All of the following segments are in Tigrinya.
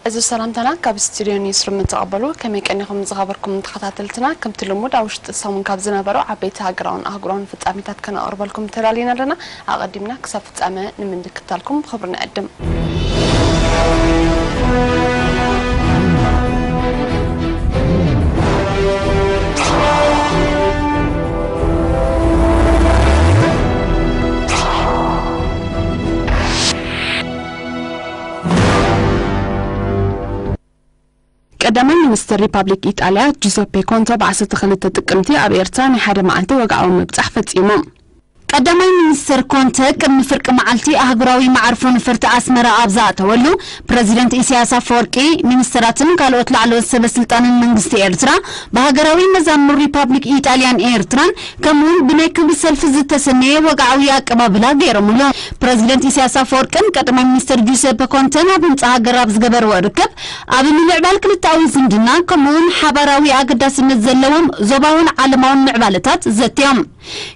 እዚ ሰላምታና ካብ ስቱድዮ ኒውስሩም ንተቐበሉ፣ ከመይ ቀኒኹም ዝኸበርኩም ተኸታተልትና? ከምቲ ልሙድ ኣብ ውሽጢ ሰሙን ካብ ዝነበሩ ዓበይቲ ሃገራውን ኣህጉራውን ፍጻሜታት ከነቕርበልኩም ተዳሊና ኣለና። ኣቐዲምና ክሳብ ፍጻመ ንምንክታልኩም ብኽብሪ ንዕድም። ቀዳማይ ሚኒስትር ሪፓብሊክ ኢጣልያ ጁዘፔ ኮንተ ብ ዓሰርተ ክልተ ጥቅምቲ ኣብ ኤርትራ ናይ ሓደ መዓልቲ ወግዓዊ ምብጻሕ ፈጺሞም። ቀዳማይ ሚኒስትር ኮንተ ቅድሚ ፍርቂ መዓልቲ ኣህጉራዊ መዓርፎ ነፈርቲ ኣስመራ ኣብ ዝኣተወሉ፣ ፕረዚደንት ኢሳያስ ኣፈወርቂ፣ ሚኒስትራትን ካልኦት ላዕለዎት ሰበ ስልጣንን መንግስቲ ኤርትራ ብሃገራዊ መዛሙር ሪፓብሊክ ኢጣልያን ኤርትራን ከምኡውን ብናይ ክብሪ ሰልፊ ዝተሰነየ ወግዓዊ ኣቀባብላ ገይሮምሉ። ፕረዚደንት ኢሳያስ ኣፈወርቅን ቀዳማይ ሚኒስትር ጁሰፐ ኮንተን ኣብ ህንጻ ሃገር ኣብ ዝገበርዎ ርክብ፣ ኣብ ምምዕባል ክልተኣዊ ዝምድና ከምኡውን ሓባራዊ ኣገዳስነት ዘለዎም ዞባውን ዓለማውን ምዕባለታት ዘትዮም።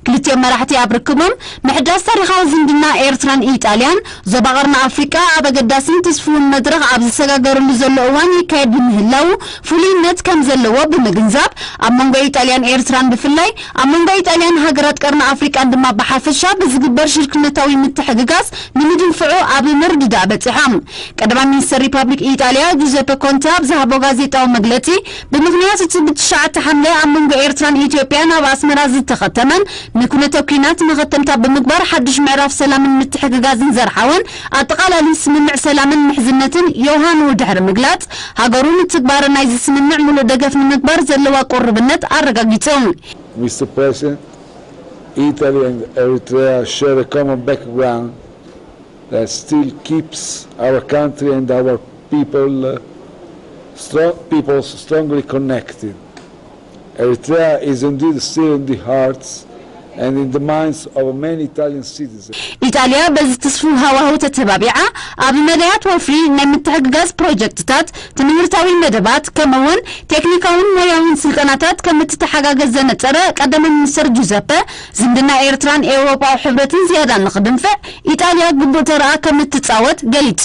ክልቲኦም መራሕቲ ኣብ ርክቦም፣ ምሕዳስ ታሪኻዊ ዝምድና ኤርትራን ኢጣልያን፣ ዞባ ቀርኒ ኣፍሪቃ ኣብ ኣገዳስን ትስፉውን መድረኽ ኣብ ዝሰጋገረሉ ዘሎ እዋን ይካየድ ብምህላዉ ፍሉይነት ከም ዘለዎ ብምግንዛብ፣ ኣብ መንጎ ኢጣልያን ኤርትራን ብፍላይ፣ ኣብ መንጎ ኢጣልያን ሃገራት ቀርኒ ኣፍሪቃን ድማ ብሓፈሻ ብዝግበር ሽርክነታዊ ምትሕግጋዝ ንምድንፍዑ ኣብ ምርድዳእ በጺሖም። ቀዳማይ ሚኒስተር ሪፓብሊክ ኢጣልያ ጁዘፐ ኮንተ ኣብ ዝሃቦ ጋዜጣዊ መግለጺ፣ ብምኽንያት እቲ ብትሽዓተ ሓምለ ኣብ መንጎ ኤርትራን ኢትዮጵያን ኣብ ኣስመራ ዝተኸተመን ንኩነተ ኲናት መኸተምታ ብምግባር ሓድሽ ምዕራፍ ሰላምን ምትሕግጋዝን ዘርሓወን ኣጠቓላሊ ስምምዕ ሰላምን ምሕዝነትን ዮሃንኡ ድሕሪ ምግላጽ፣ ሃገሩ ንትግባረ ናይዚ ስምምዕ ሙሉእ ደገፍ ንምግባር ዘለዋ ቁርብነት ኣረጋጊጹ። Mister President, Italy and Eritrea share a common background that still keeps our country and our people, uh, stro- peoples strongly connected. Eritrea is indeed still in the hearts and in the minds of many Italian citizens. ኢጣልያ በዚ ትስፉው ሃዋህው ተተባቢዓ ኣብ መዳያት ወፍሪ ናይ ምትሕግጋዝ ፕሮጀክትታት፣ ትምህርታዊ መደባት ከምኡውን ቴክኒካውን ሞያውን ስልጠናታት ከም እትተሓጋገዝ ዘነጸረ ቀዳማይ ሚኒስተር ጁዘፐ፣ ዝምድና ኤርትራን ኤውሮጳዊ ሕብረትን ዝያዳ ንኽድንፍዕ ኢጣልያ ግቡእ ተረኣ ከም እትጻወት ገሊጹ።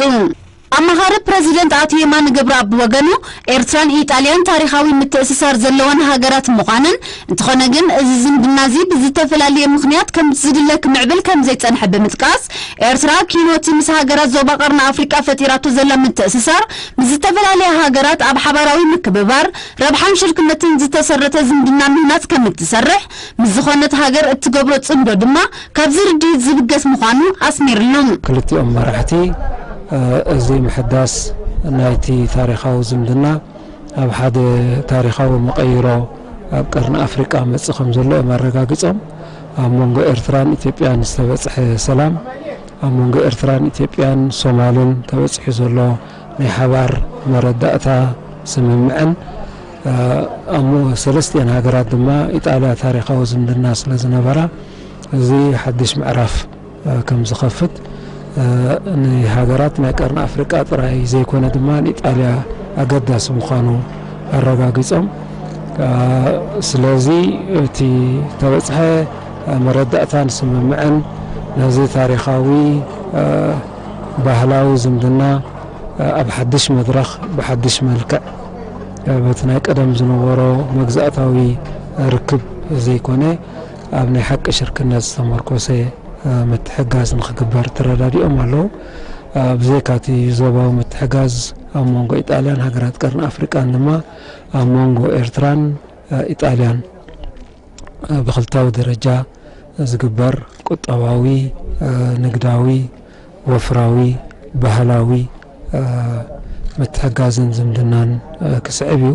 ኣማኻሪ ፕረዚደንት ኣቶ የማነ ገብረኣብ ብወገኑ፣ ኤርትራን ኢጣልያን ታሪኻዊ ምትእስሳር ዘለወን ሃገራት ምዃነን፣ እንተኾነ ግን እዚ ዝምድና እዚ ብዝተፈላለየ ምኽንያት ከም ዝድለ ክምዕብል ከም ዘይጸንሐ ብምጥቃስ፣ ኤርትራ ኪኖቲ ምስ ሃገራት ዞባ ቀርኒ ኣፍሪቃ ፈጢራቶ ዘላ ምትእስሳር ምስ ዝተፈላለያ ሃገራት ኣብ ሓባራዊ ምክብባር፣ ረብሓን ሽርክነትን ዝተሰረተ ዝምድና ምህናጽ ከም እትሰርሕ፣ ምስ ዝኾነት ሃገር እትገብሮ ጽምዶ ድማ ካብዚ ርድኢት ዝብገስ ምዃኑ ኣስሚርሉ። ክልቲኦም መራሕቲ እዚ ምሕዳስ ናይቲ ታሪኻዊ ዝምድና ኣብ ሓደ ታሪኻዊ መቐይሮ ኣብ ቀርኒ ኣፍሪቃ መጽእ ከም ዘሎ እዮም ኣረጋጊጾም። ኣብ መንጎ ኤርትራን ኢትዮጵያን ዝተበጽሐ ሰላም፣ ኣብ መንጎ ኤርትራን ኢትዮጵያን ሶማልን ተበጺሑ ዘሎ ናይ ሓባር መረዳእታ ስምምዕን ኣብ ሰለስቲኤን ሃገራት ድማ ኢጣልያ ታሪኻዊ ዝምድና ስለ ዝነበራ፣ እዚ ሓድሽ ምዕራፍ ከም ዝኸፍት ንሃገራት ናይ ቀርኒ ኣፍሪቃ ጥራይ ዘይኮነ ድማ ንኢጣልያ ኣገዳሲ ምዃኑ ኣረጋጊጾም። ስለዚ እቲ ተበጽሐ መረዳእታን ስምምዕን ነዚ ታሪኻዊ ባህላዊ ዝምድና ኣብ ሓድሽ መድረኽ ብሓድሽ መልክዕ በቲ ናይ ቀደም ዝነበሮ መግዛእታዊ ርክብ ዘይኮነ ኣብ ናይ ሓቂ ሽርክነት ዝተመርኮሰ ምትሕጋዝ ንክግበር ተረዳዲኦም ኣለዉ። ብዘይካቲ ዞባዊ ምትሕጋዝ ኣብ መንጎ ኢጣልያን ሃገራት ቀርኒ ኣፍሪቃን ድማ ኣብ መንጎ ኤርትራን ኢጣልያን ብክልታዊ ደረጃ ዝግበር ቁጠባዊ፣ ንግዳዊ፣ ወፍራዊ፣ ባህላዊ ምትሕጋዝን ዝምድናን ክስዕብ እዩ።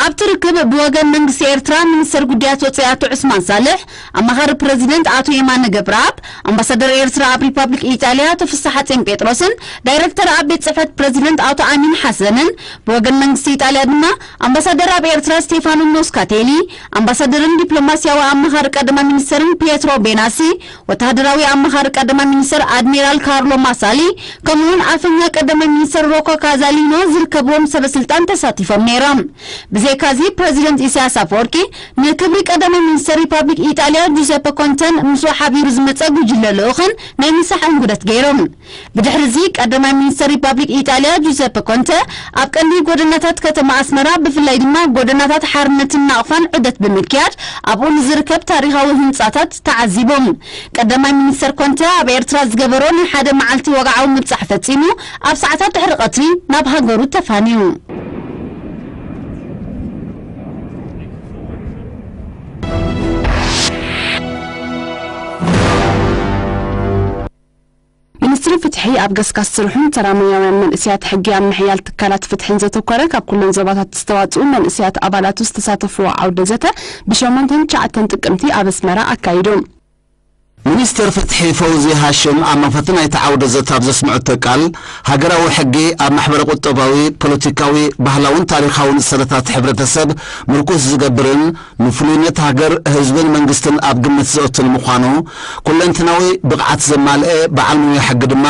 ኣብቲ ርክብ ብወገን መንግስቲ ኤርትራ ሚኒስተር ጉዳያት ወጻኢ ኣቶ ዑስማን ሳልሕ፣ ኣማኻሪ ፕረዚደንት ኣቶ የማነ ገብረኣብ፣ ኣምባሳደር ኤርትራ ኣብ ሪፓብሊክ ኢጣልያ ኣቶ ፍስሓጼን ጴጥሮስን ዳይረክተር ኣብ ቤት ጽሕፈት ፕረዚደንት ኣቶ ኣሚን ሓሰንን፣ ብወገን መንግስቲ ኢጣልያ ድማ ኣምባሳደር ኣብ ኤርትራ ስቴፋኖ ሞስካቴሊ፣ ኣምባሳደርን ዲፕሎማስያዊ ኣማኻሪ ቀዳማይ ሚኒስተርን ፒየትሮ ቤናሲ፣ ወተሃደራዊ ኣማኻሪ ቀዳማይ ሚኒስተር ኣድሚራል ካርሎ ማሳሊ፣ ከምኡውን ኣፈኛ ቀዳማይ ሚኒስተር ሮኮ ካዛሊኖ ዝርከብዎም ሰበ ስልጣን ተሳቲፎም ነይሮም። ብዘይ ካዚ ፕረዚደንት ኢሳያስ ኣፈወርቂ ንክብሪ ቀዳማይ ሚኒስተር ሪፓብሊክ ኢጣልያ ጁዘፐ ኮንተን ምስኡ ሓቢሩ ዝመጸ ጉጅለ ልኡኽን ናይ ምሳሕ እንጉደት ገይሮም። ብድሕሪ እዚ ቀዳማይ ሚኒስተር ሪፓብሊክ ኢጣልያ ጁዘፐ ኮንተ ኣብ ቀንዲ ጎደናታት ከተማ ኣስመራ ብፍላይ ድማ ጎደናታት ሓርነትን ናቕፋን ዑደት ብምክያድ ኣብኡ ንዝርከብ ታሪኻዊ ህንጻታት ተዓዚቦም። ቀዳማይ ሚኒስተር ኮንተ ኣብ ኤርትራ ዝገበሮ ናይ ሓደ መዓልቲ ወግዓዊ ምብጻሕ ፈጺሙ ኣብ ሰዓታት ድሕሪ ቀትሪ ናብ ሃገሩ ተፋንዩ። ሚኒስትሪ ፍትሒ ኣብ ገስጋስ ስርሑን ተራ ሞያውያን መንእሰያት ሕጊ ኣብ ምሕያል ትካላት ፍትሕን ዘተኮረ ካብ ኩለን ዞባታት ዝተዋፅኡ መንእሰያት ኣባላቱ ዝተሳተፍዎ ዓውደ ዘተ ብሸሞንተን ትሽዓተን ጥቅምቲ ኣብ ኣስመራ ኣካይዱ። ሚኒስትር ፍትሒ ፈውዚ ሃሽም ኣብ መኽፈቲ ናይቲ ዓውደ ዘተ ኣብ ዘስምዐቶ ቃል፣ ሃገራዊ ሕጊ ኣብ ማሕበረ ቁጠባዊ፣ ፖለቲካዊ፣ ባህላውን ታሪኻውን እሰረታት ሕብረተሰብ ምርኩስ ዝገብርን ንፍሉይነት ሃገር፣ ህዝብን መንግስትን ኣብ ግምት ዘእቱን ምዃኑ፣ ኩለንትናዊ ብቕዓት ዘማልአ በዓል ሙያ ሕጊ ድማ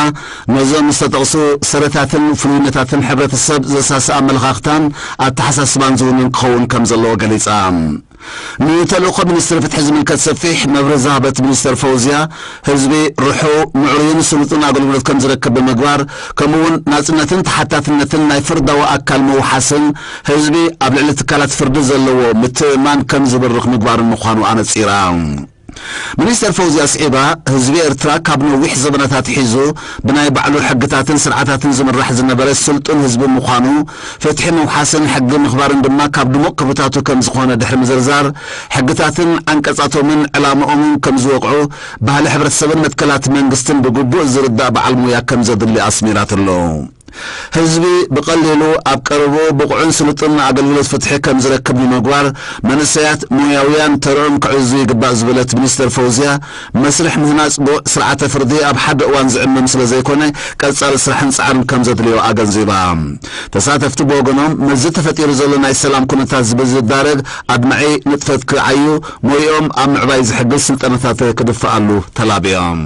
ነዞም ዝተጠቕሱ ሰረታትን ፍሉይነታትን ሕብረተሰብ ዘሳሲ ኣመለኻኽታን ኣተሓሳስባን ዝውንን ክኸውን ከም ዘለዎ ገሊጻ። ንተልእኾ ሚኒስትሪ ፍትሒ ዝምልከት ሰፊሕ መብርሂ ዝሃበት ሚኒስትር ፈውዝያ፣ ህዝቢ ርሑው፣ ምዕሩይን ስሉጥን ኣገልግሎት ከም ዝረክብ ብምግባር፣ ከምኡ'ውን ናጽነትን ተሓታትነትን ናይ ፍርዳዊ ኣካል ምውሓስን ህዝቢ ኣብ ልዕሊ ትካላት ፍርዲ ዘለዎ ምትእምማን ከም ዝብርኽ ምግባርን ምዃኑ ኣነጺራ። ሚኒስተር ፈውዝያ ስዒባ፣ ህዝቢ ኤርትራ ካብ ነዊሕ ዘበናት ኣትሒዙ ብናይ ባዕሉ ሕግታትን ስርዓታትን ዝምራሕ ዝነበረ ስልጡን ህዝቢ ምዃኑ፣ ፍትሒ ምውሓስን ሕጊ ምኽባርን ድማ ካብ ድሙቕ ክብርታቱ ከም ዝኾነ ድሕሪ ምዝርዛር፣ ሕግታትን ዓንቀጻቶምን ዕላምኦምን ከም ዝወቕዑ፣ ባህሊ ሕብረተሰብን መትከላት መንግስትን ብግቡእ ዝርዳእ በዓል ሞያ ከም ዘድሊ ኣስሚራትሉ። ህዝቢ ብቐሊሉ ኣብ ቀረብኡ ብቑዕን ስሉጥን ኣገልግሎት ፍትሒ ከም ዝረክብ ንምግባር፣ መንእሰያት ሞያውያን ተርኦም ክዕዙ ይግባእ ዝበለት ሚኒስተር ፈውዝያ፣ መስርሕ ምህናጽ ብቑዕ ስርዓተ ፍርዲ ኣብ ሓደ እዋን ዝዕመም ስለ ዘይኮነ፣ ቀጻሊ ስራሕን ጻዕርን ከም ዘድልዮ ኣገንዚባ። ተሳተፍቲ ብወገኖም፣ ምስዚ ተፈጢሩ ዘሎ ናይ ሰላም ኩነታት ብዝዳረግ ኣድማዒ ንጥፈት ክዓዩ፣ ሞይኦም ኣብ ምዕባይ ዝሕግዝ ስልጠናታት ክድፍኣሉ ተላብዮም።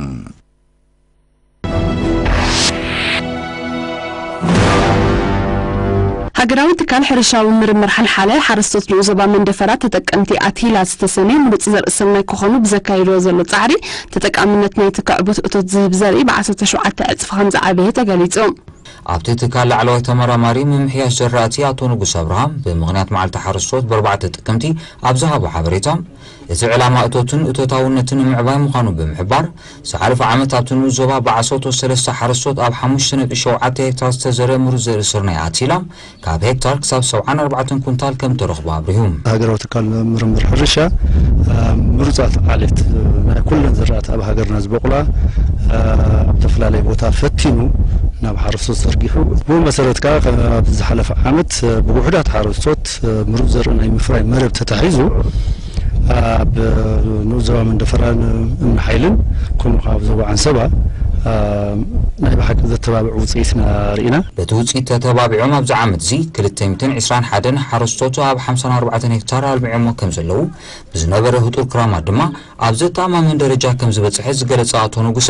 ሃገራዊ ትካል ሕርሻዊ ምርምር ሓልሓለ፣ ሓረስቶት ንኡስ ዞባ መንደፈራ ተጠቀምቲ ኣቲላ ዝተሰምየ ምሩጽ ዘርኢ ስርናይ ክኾኑ ብዘካይድዎ ዘሎ ጻዕሪ፣ ተጠቃምነት ናይቲ ክዕቡት እቶት ዝህብ ዘርኢ ብዓሰርተ ሸውዓተ ዕጽፊ ከም ዝዓበየ ተገሊጹ። ኣብቲ ትካል ላዕለዋይ ተመራማሪ ምምሕያሽ ዘራእቲ ኣቶ ንጉስ ኣብርሃም፣ ብምኽንያት መዓልቲ ሓረስቶት ብኣርባዕተ ጥቅምቲ ኣብ ዝሃቦ ሓበሬታ፣ እቲ ዕላማ እቶትን እቶታውነትን ንምዕባይ ምዃኑ ብምሕባር፣ ዝሓለፈ ዓመት ኣብቲ ንኡስ ዞባ ብዓሰርተ ሰለስተ ሓረስቶት ኣብ ሓሙሽተ ነጥቢ ሸውዓተ ሄክታር ዝተዘርአ ምሩጽ ዘርኢ ስርናይ ኣቲላ፣ ካብ ሄክታር ክሳብ ሰብዓን ኣርባዕተን ኩንታል ከም ተረኽቡ ኣብሪሁ። ሃገራዊ ትካል ምርምር ሕርሻ፣ አ፣ ምሩጻት ዓሌት ናይ ኩለን ዝራእቲ ኣብ ሃገርና ዝበቑላ፣ አ፣ ኣብ ዝተፈላለየ ቦታ ፈቲኑ ናብ ሓረስቶት ዘርጊሑ። ብኡ መሰረት ከኣ፣ ከ-፣ ኣብ ዝሓለፈ ዓመት፣ አ፣ ብውሑዳት ሓረስቶት፣ አ፣ ምሩጽ ዘርኢ ናይ ምፍራይ መደብ ተታሒዙ፣ ኣብ ንኡስ ዞባ መንደፈራን እምኒ ሓይልን፣ ከምኡ ከኣ ኣብ ዞባ ዓንሰባ፣ አ፣ ናይ ብሓቂ ዘተባብዕ ውጽኢት ኢና ርኢና። በቲ ውጽኢት ተተባቢዖም ኣብዚ ዓመት እዚ ክልተ ሚእትን ዕስራን ሓደን ሓረስቶት ኣብ ሓምሳን ኣርባዕተን ሄክታር ኣልሚዖሞ ከም ዘለዉ፣ ብዝነበረ ህጡር ክራማት ድማ ኣብ ዘተኣማምን ደረጃ ከም ዝበጽሐ ዝገለጸ ኣቶ ንጉሰ፣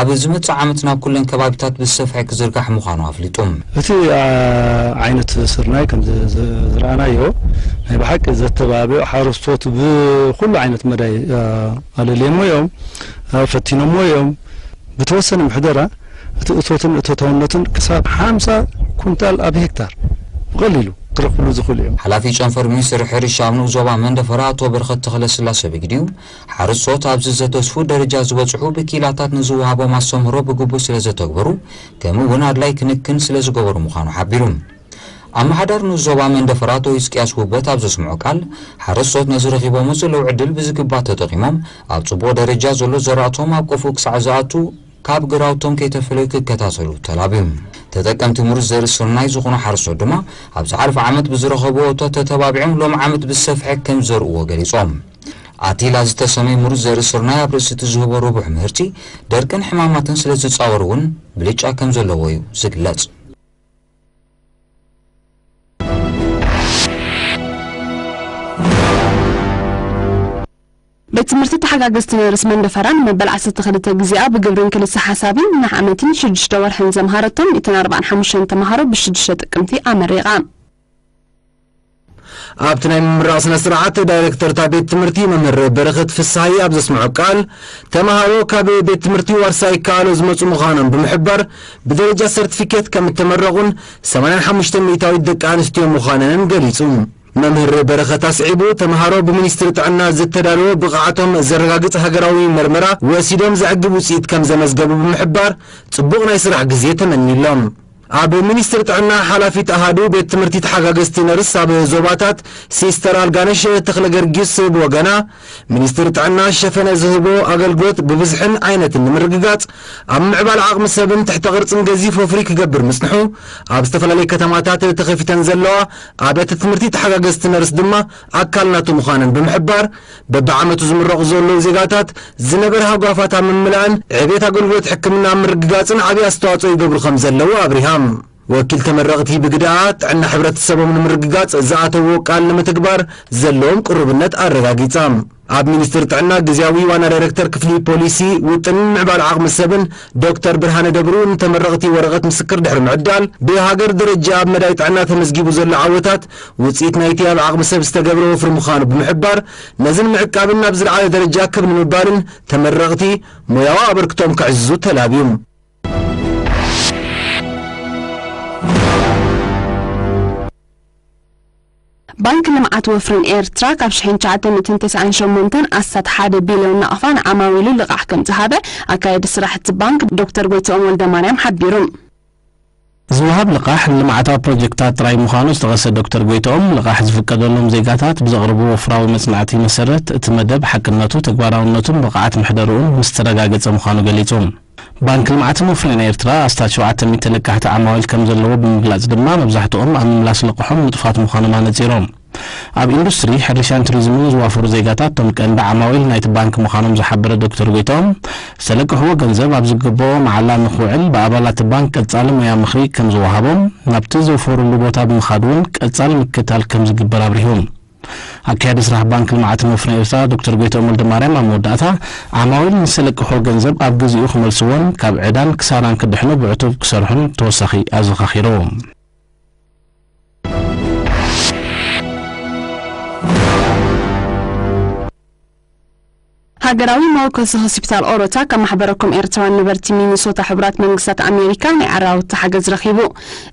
ኣብ ዝመጽእ ዓመት ናብ ኩለን ከባቢታት ብዝሰፍሐ ክዝርጋሕ ምዃኑ ኣፍሊጡ። እቲ፣ አ፣ ዓይነት ስርናይ ከም ዝ-፣ ዝ-፣ ዝረኣናዮ ናይ ብሓቂ ዘተባብዕ ሓረስቶት ብኹሉ ዓይነት መዳይ፣ አ፣ ኣለልየሞ እዮም፣ አ፣ ፈቲኖሞ እዮም። ብተወሰነ ምሕደራ እቲ እቶትን እቶታውነትን ክሳብ ሓምሳ ኩንታል ኣብ ሄክታር ብቐሊሉ ክረኽብሉ ዝኽእሉ እዮም። ሓላፊ ጨንፈር ሚኒስትሪ ሕርሻ ኣብ ንኡስ ዞባ መንደፈራ ኣቶ በረኸት ተኽለስላሴ ብግዲኡ፣ ሓረስቶት ኣብዚ ዘተስፉ ደረጃ ዝበጽሑ ብኪላታት ንዝወሃቦም ኣስተምህሮ ብግቡእ ስለ ዘተግበሩ፣ ከምኡ እውን ኣድላይ ክንክን ስለ ዝገበሩ ምዃኑ ሓቢሩ። ኣመሓዳሪ ንኡስ ዞባ መንደፈራ ኣቶ ህዝቅያስ ውበት ኣብ ዘስምዖ ቃል፣ ሓረስቶት ነዚ ረኺቦሞ ዘለዉ ዕድል ብዝግባእ ተጠቒሞም፣ ኣብ ጽቡቕ ደረጃ ዘሎ ዘራእቶም ኣብ ቆፎ ክሳዕ ዝኣቱ፣ ካብ ግራውቶም ከይተፈለዩ ክከታተሉ ተላብዩ። ተጠቀምቲ ምሩጽ ዘርኢ ስርናይ ዝኾኑ ሓረስቶት ድማ፣ ኣብ ዝሓለፈ ዓመት ብዝረኸብዎ እቶት ተተባቢዖም፣ ሎም ዓመት ብዝሰፍሐ ከም ዝዘርእዎ ገሊጾም። ኣቲላ ዝተሰመየ ምሩጽ ዘርኢ ስርናይ ኣብ ርእሲ እቲ ዝህቦ ርቡሕ ምህርቲ፣ ደርቅን ሕማማትን ስለ ዝጻወር እውን ብልጫ ከም ዘለዎ እዩ ዝግለጽ። ቤት ትምህርቲ ተሓጋገዝቲ ነርስ መንደፈራ ንመበል ዓሰርተ ክልተ ግዜኣ ብግብርን ክልሰ ሓሳብን ንዓመትን ሽዱሽተ ወርሕን ዘምሃረቶም ሚእትን ኣርባዓን ሓሙሽተን ተምሃሮ ብሽዱሽተ ጥቅምቲ ኣመሪቓ። ኣብቲ ናይ ምምራቕ ስነ ስርዓት ዳይሬክተር እታ ቤት ትምህርቲ መምህር በረኸት ፍስሃየ ኣብ ዘስምዖ ቃል፣ ተምሃሮ ካብ ቤት ትምህርቲ ዋርሳይ ይከኣሎ ዝመጹ ምዃኖም ብምሕባር፣ ብደረጃ ሰርቲፊኬት ከም እተመረቑን ሰማንያን ሓሙሽተ ሚእታዊት ደቂ ኣንስትዮ ምዃነንን ገሊጹ። መምህር በረኸት ኣስዒቡ፣ ተምሃሮ ብሚኒስትሪ ጥዕና ዝተዳለወ ብቕዓቶም ዘረጋግጽ ሃገራዊ መርመራ ወሲዶም ዘዕግብ ውጽኢት ከም ዘመዝገቡ ብምሕባር፣ ጽቡቕ ናይ ስራሕ ግዜ ተመኒሎም። ኣብ ሚኒስትሪ ጥዕና ሓላፊት ኣሃዱ ቤት ትምህርቲ ተሓጋገዝቲ ነርስ ኣብ ዞባታት ሲስተር ኣልጋነሽ ተኽለ ገርጊስ ብወገና፣ ሚኒስትሪ ጥዕና ሸፈነ ዝህቦ ኣገልግሎት ብብዝሕን ዓይነትን ንምርግጋጽ፣ ኣብ ምዕባል ዓቕሚ ሰብን ትሕተ ቅርጽን ገዚፍ ወፍሪ ክገብር ምጽንሑ፣ ኣብ ዝተፈላለዩ ከተማታት ተኸፊተን ዘለዋ ኣብያተ ትምህርቲ ተሓጋገዝቲ ነርስ ድማ ኣካል ናቱ ምዃነን ብምሕባር፣ በብዓመቱ ዝምረቑ ዘለዉ ዜጋታት ዝነበረ ሃጓፋት ኣብ ምምላእን ዕቤት ኣገልግሎት ሕክምና ኣብ ምርግጋጽን ዓብዪ ኣስተዋጽኦ ይገብሩ ከም ዘለዉ ኣብሪሃ። ወኪል ተመረቕቲ ብግደኣ፣ ጥዕና ሕብረተሰቦም ንምርግጋጽ ዝኣተውዎ ቃል ንምትግባር ዘለዎም ቅሩብነት ኣረጋጊጻ። ኣብ ሚኒስትሪ ጥዕና ግዝያዊ ዋና ዳይሬክተር ክፍሊ ፖሊሲ፣ ውጥንን ምዕባል ዓቕሚ ሰብን ዶክተር ብርሃነ ደብሩ ንተመረቕቲ ወረቐት ምስክር ድሕሪ ምዕዳል፣ ብሃገር ደረጃ ኣብ መዳይ ጥዕና ተመዝጊቡ ዘሎ ዓወታት ውጽኢት ናይቲ ኣብ ዓቕሚ ሰብ ዝተገብረ ወፍሪ ምዃኑ ብምሕባር፣ ነዚ ንምዕቃብን ናብ ዝለዓለ ደረጃ ክብ ንምባልን ተመረቕቲ ሞያዊ ኣበርክቶም ከዕዝዙ ተላብዩ። ባንክ ልምዓት ወፍርን ኤርትራ ካብ ሽሕን ትሽዓተ ሚእትን ተስዓን ሸሞንተን ኣስታት ሓደ ቢልዮን ናቕፋ ንዓማዊሉ ልቓሕ ከም ዝሃበ ኣካየዲ ስራሕ እቲ ባንክ ዶክተር ጎይትኦም ወልደማርያም ሓቢሩ። ዝወሃብ ልቓሕ ንልምዓታዊ ፕሮጀክታት ጥራይ ምዃኑ ዝጠቐሰ ዶክተር ጎይትኦም፣ ልቓሕ ዝፍቀደሎም ዜጋታት ብዘቕርቡ ወፍራዊ መጽናዕቲ መሰረት እቲ መደብ ሓቅነቱ፣ ተግባራውነቱን ብቕዓት ምሕደርኡን ምስ ተረጋገጸ ምዃኑ ገሊጹ። ባንክ ልምዓትን ወፍርን ኤርትራ ኣስታት ሸውዓተ ሚእቲ ለቃሕቲ ዓማዊል ከም ዘለዎ ብምግላጽ ድማ፣ መብዛሕትኦም ኣብ ምምላስ ለቕሖም ንጡፋት ምዃኖም ኣነጺሮም። ኣብ ኢንዱስትሪ፣ ሕርሻን ቱሪዝምን ዝዋፈሩ ዜጋታት እቶም ቀንዲ ዓማዊል ናይቲ ባንክ ምዃኖም ዝሓበረ ዶክተር ጎይትኦም፣ ዝተለቅሕዎ ገንዘብ ኣብ ዝግብኦ መዓላ ንክውዕል ብኣባላት ባንክ ቀጻሊ ሞያ ምኽሪ ከም ዝወሃቦም፣ ናብቲ ዘውፈሩሉ ቦታ ብምኻድ እውን ቀጻሊ ምክትታል ከም ዝግበር ኣብሪሁ። ኣካያዲ ስራሕ ባንክ ልምዓትን ወፍርን ኤርትራ ዶክተር ጎይትኦም ወልደማርያም ኣብ መወዳእታ፣ ዓማዊል ንዝተለቅሕዎ ገንዘብ ኣብ ግዚኡ ክመልስዎን ካብ ዕዳን ክሳራን ክድሕኑ ብዕቱብ ክሰርሑን ተወሳኺ ኣዘኻኺሩ። ሃገራዊ መወከሲ ሆስፒታል ኦሮታ ካብ ማሕበረኮም ኤርትራውያን ነበርቲ ሚኒሶታ ሕቡራት መንግስታት ኣሜሪካ ናይ ዓራውቲ ሓገዝ ረኺቡ።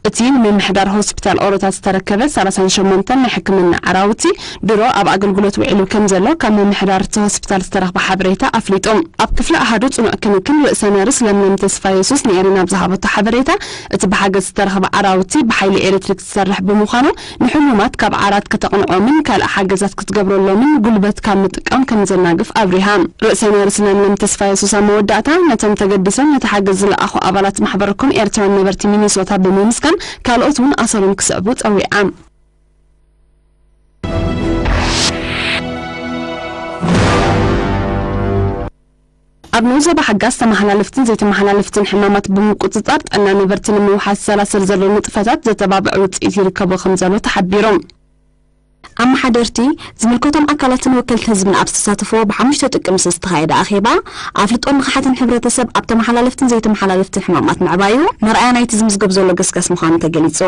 እቲ ንምምሕዳር ሆስፒታል ኦሮታ ዝተረከበ ሰላሳን ሸሞንተን ናይ ሕክምና ዓራውቲ ድሮ ኣብ ኣገልግሎት ውዒሉ ከም ዘሎ ካብ ምምሕዳር እቲ ሆስፒታል ዝተረኽበ ሓበሬታ ኣፍሊጡ። ኣብ ክፍሊ ኣሃዱ ጽኑዕ ክንክን ርእሰ ነርስ ለምለም ተስፋ የሱስ ንኤሪና ኣብ ዝሃበቶ ሓበሬታ፣ እቲ ብሓገዝ ዝተረኽበ ዓራውቲ ብሓይሊ ኤሌክትሪክ ዝሰርሕ ብምዃኑ፣ ንሕሙማት ካብ ዓራት ከተቕንዖምን ካልእ ሓገዛት ክትገብረሎምን ጉልበት ካብ ምጥቃም ከም ዘናግፍ ኣብሪሃ። ርእሰ ነርስ ለምለም ተስፋ የሱስ ኣብ መወዳእታ፣ ነቶም ተገዲሶም ነቲ ሓገዝ ዝለኣኹ ኣባላት ማሕበረኮም ኤርትራውያን ነበርቲ ሚኒሶታ ብምምስጋን፣ ካልኦት እውን ኣሰሮም ክስዕቡ ጸዊዓ። ኣብ ንኡስ ዞባ ሓጋዝ ተመሓላለፍትን ዘይተመሓላለፍትን ሕማማት ብምቁጽጻር ጥዕና ነበርቲ ንምውሓስ ዝሰላሰል ዘሎ ንጥፈታት ዘተባብዕ ውጽኢት ይርከቦ ከም ዘሎ ተሓቢሩ። ኣመሓደርቲ፣ ዝምልከቶም ኣካላትን ወከልቲ ህዝብን ኣብ ዝተሳተፍዎ ብሓሙሽተ ጥቅምሲ ዝተኻየደ ኣኼባ፣ ኣፍልጦን ንቕሓትን ሕብረተሰብ ኣብ ተመሓላለፍትን ዘይተመሓላለፍትን ሕማማት ምዕባዩ መርኣያ ናይቲ ዝምዝገብ ዘሎ ገስጋስ ምዃኑ ተገሊጹ።